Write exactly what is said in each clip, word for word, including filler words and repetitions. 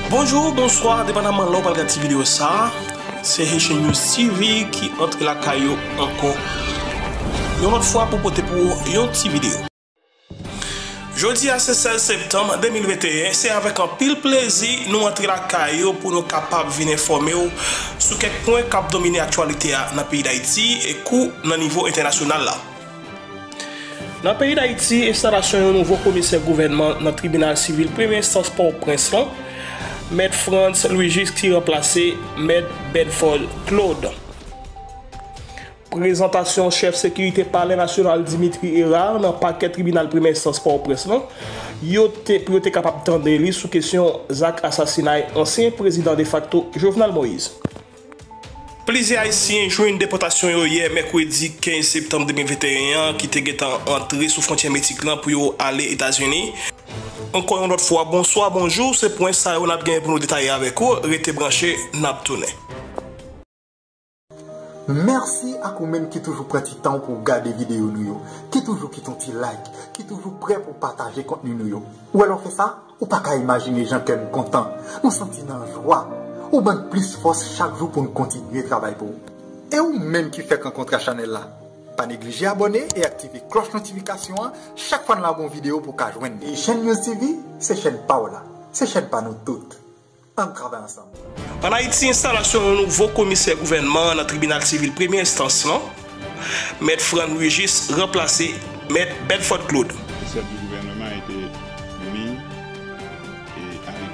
Bonjou, bonswa, depandaman lè w pral gad ti videyo sa a. Se Haitian News T V ki antre lakay yo ankò yon lòt fwa pou pote pou ou yon ti videyo. Jodi a se sèz septanm de mil venteyen, se avèk anpil plezi nou antre lakay yo pou nou kapab vin enfòme w sou kèk pwen k ap domine aktyalite a nan peyi Dayiti e kou nan nivo entènasyonal la. Nan peyi Dayiti, enstalasyon yon nouvo komisè gouvènman nan tribinal sivil premye enstans Pòtoprens lan, Mèt Frantz Louis Juste ki ranplase Mèt Bedford Claude. Prezantasyon chèf sekirite Palè Nasyonal Dimitri Hérard nan pakè tribinal premye enstans Pòtoprens lan, yo te, pou yo te kapab tande li sou kesyon zak asasinay ansyen prezidan defakto Jovenel Moïse. Plizyè Ayisyen jwenn depòtasyon yo yè mèkredi kenz septanm de mil venteyen an ki te gentan antre sou fwontyè Meksik lan pou yo ale Etazini. Ankò yon lòt fwa, bonswa, bonjou, se pwen sa yo n ap genyen pou nou detaye avèk ou. Rete branche, n ap tounen. Mèsi ak ou menm ki toujou pran ti tan w pou w gade videyo nou yo, ki toujou kite yon ti like, ki toujou prè pou w pataje kontni nou yo. Ou wè lè w fè sa, ou pa ka imajine jan kè n kontan. Nou santi nan jwa. Ou ban n plis fòs chak jou pou n kontinye travay pou ou. E ou menm ki fèk rankontre a chanèl la, pa neglije abòne e aktive klòch notifikasyon an chak fwa n lage yon videyo pou w ka jwenn li. E Haitian News T V, se chèn pa w la. Se chèn pa nou tout. Ann travay ansanm. Ann Ayiti, enstalasyon yon nouvo komisè gouvènman nan tribinal sivil premye enstans lan, Mèt Frantz Louis Juste ranplase Mèt Bedford Claude. Le chef du gouvernement a été mis et arrêté.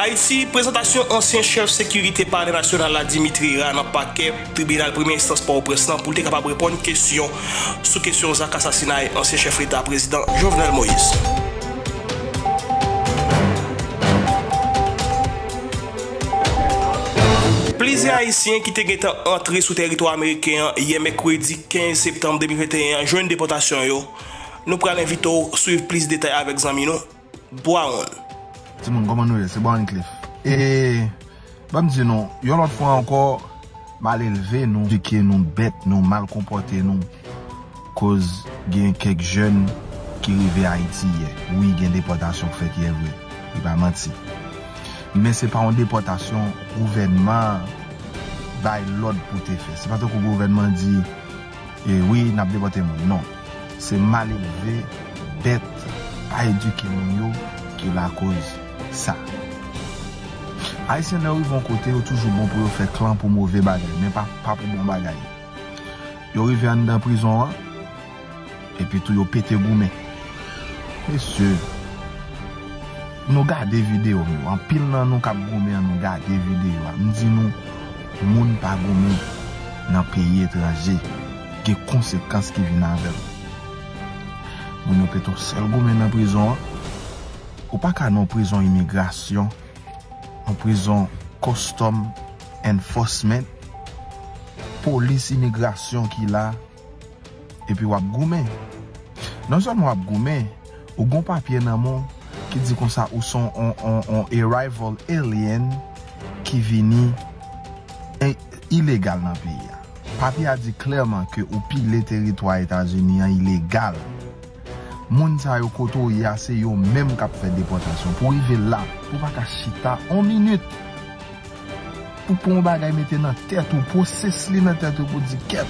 Ayiti, prezantasyon ansyen chèf sekirite Palè Nasyonal la, Dimitri Hérard, nan pakè tribinal premye enstans Pòtoprens lan pou l te kapab reponn kesyon sou kesyon zak asasinay ansyen chèf Leta, Prezidan Jovenel Moïse. Plizyè Ayisyen ki te gentan antre sou tèritwa ameriken an yè mèkredi kenz septanm de mil venteyen an jwenn depòtasyon yo. Nou pral envite w swiv plis detay avèk zanmi nou, Brown. Timoun, kòman nou ye? Se Brown Cliff. E, ban m di nou, yon lòt fwa ankò, malelve nou, edike nou bèt, nou mal konpòte nou. Koz gen kèk jèn ki rive Ayiti yè. Wi, gen depòtasyon k fèt yè vre. Li pa manti. Men se pa yon depòtasyon gouvènman bay lòd pou te fè. Se pa tankou gouvènman di, e, wi, n ap depòte moun. Non. Se malelve, bèt, pa edike moun yo ki lakoz sa. Ayisyen, lè yo rive yon kote, yo toujou bon pou yo fè klan pou move bagay, men pa, pa pou bon bagay. Yo rive anndan prizon an, epi tou yo pete goumen. Mesye, nou gade videyo m yo, anpil nan nou k ap goumen an, nou gade videyo a. M di nou, moun pa goumen nan peyi etranje, gen konsekans ki vin avè l. Moun yo pete yon sèl goumen nan prizon an. Ou pa ka nan yon prizon imigrasyon, yon prizon custom enforcement, polis imigrasyon ki la, epi w ap goumen. Non sèlman w ap goumen, ou gon papye nan men w ki di konsa ou se on, on, on arrival alien ki vini en, ilegal nan peyi a. Papye a di klèman ke ou pile teritwa Etazini an ilegal. Moun sa yo kote w ye a, se yo menm k ap fè depòtasyon. Pou rive la, pou w pa ka chita on minit. Pou pran yon bagay mete nan tèt ou, pwosès li nan tèt ou pou di, kèt,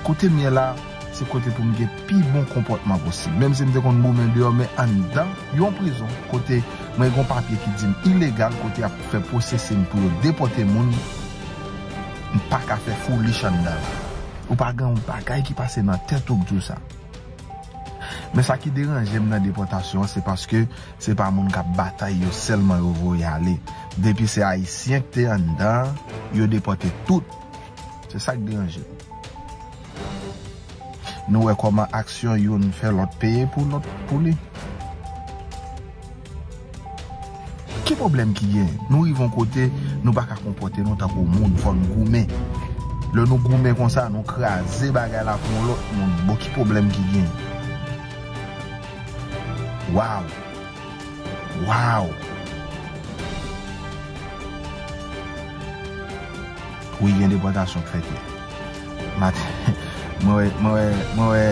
kote m ye la, se kote pou m gen pi bon konpòtman posib. Menm si m te konn goumen deyò, men anndan yon prizon, kote mwen gen yon papye ki di m ilegal, kote y ap fè pwosese m pou yo depòte moun, m pa ka fè foolish anndan la. Ou pa gen yon bagay ki pase nan tèt ou k di w sa. Men sa ki deranje m nan depòtasyon an, se paske se pa moun k ap batay yo sèlman yo voye ale. Depi se Ayisyen k te anndan an, yo depòte tout. Se sa k deranje m. Nou wè kòman aksyon youn fè lòt peye pou lòt, pou li. Ki pwoblèm ki gen? Nou rive yon kote, nou pa ka konpòte nou tankou moun, fò n goumen. Lè nou goumen konsa, nou kraze bagay la pou yon lòt moun. Bon, ki pwoblèm ki gen? Waw! Waw! Wi, gen depòtasyon k fèt yè. Maten, mwen wè, mwen wè, mwen wè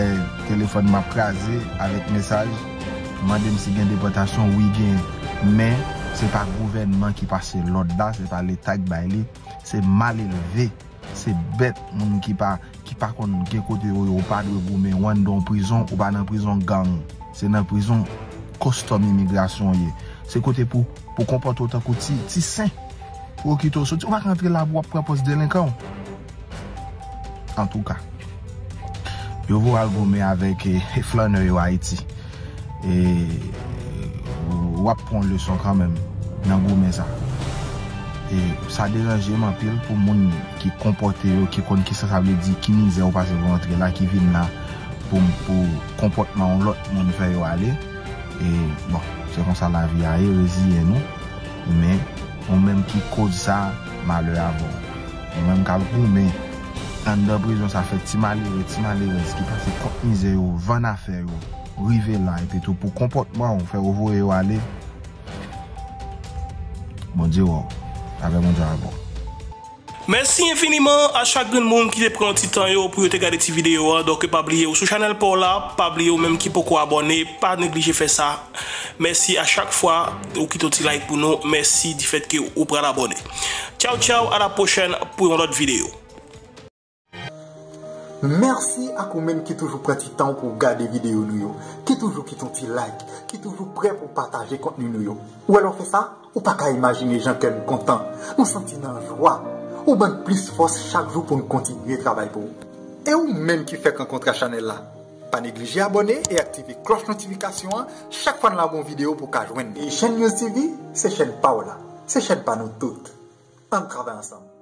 telefòn m ap kraze avèk mesaj. Mande m si gen depòtasyon. Wi, gen. Men, Se pa gouvènman ki pase lòd la, se pa leta ki bay li, se malelve, se bèt, moun ki pa ki pa konn gen kote yo ye, ou pa dwe goumen, ou anndan yon prizon, ou pa nan prizon gang, se nan prizon kòstòm imigrasyon w ye. Se kote pou pou konpòte w tankou ti ti sen, pou yo kite w soti, ou pa ka antre la pou w ap pran pòz delenkan w. Antouka, yo voye al goumen avèk e, e flannè yo Ayiti. E w ap pran yon leson kanmenm nan goumen sa. E sa deranje m anpil pou moun ki konpòte yo, ki konn kisa sa vle di, ki mizè yo pase pou antre la, ki vin la pou pou konpòtman yon lòt moun fè yo ale. E bon, se konsa lavi a ye, reziyen nou. Men ou menm ki koz sa, malè avè w. Ou menm k al goumen anndan prizon sa, fè ti malere, ti malerèz ki pase kont mizè yo, vann afè yo, rive la, epi tou pou konpòtman w fè yo voye yo ale. Bondye wè w. Avè Bondye avè w. Mèsi enfiniman a chak grenn moun ki te pran ti tan yo pou yo te gade ti videyo a. Donk pa bliye ou sou chanèl pa w la, pa bliye ou menm ki poko abòne, pa neglije fè sa. Mèsi a chak fwa ou kite yon ti like pou nou. Mèsi difèt ke ou pral abòne. Tchaw tchaw, a la pwochèn pou yon lòt videyo. Mèsi ak ou menm ki toujou pran ti tan w pou w gade videyo nou yo, ki toujou kite yon ti like, ki toujou prè pou w pataje kontni nou yo. Ou wè lè w fè sa, ou pa ka imajine jan kè n kontan, nou santi n an jwa. Ou ban n plis fòs chak jou pou n kontinye travay pou ou. E ou menm ki fèk rankontre ak chanèl la, pa neglije abòne e aktive klòch notifikasyon an chak fwa n lage yon videyo pou w ka jwenn li. E Chèn News TV, se chèn pa w la, se chèn pa nou tout. Ann travay ansanm.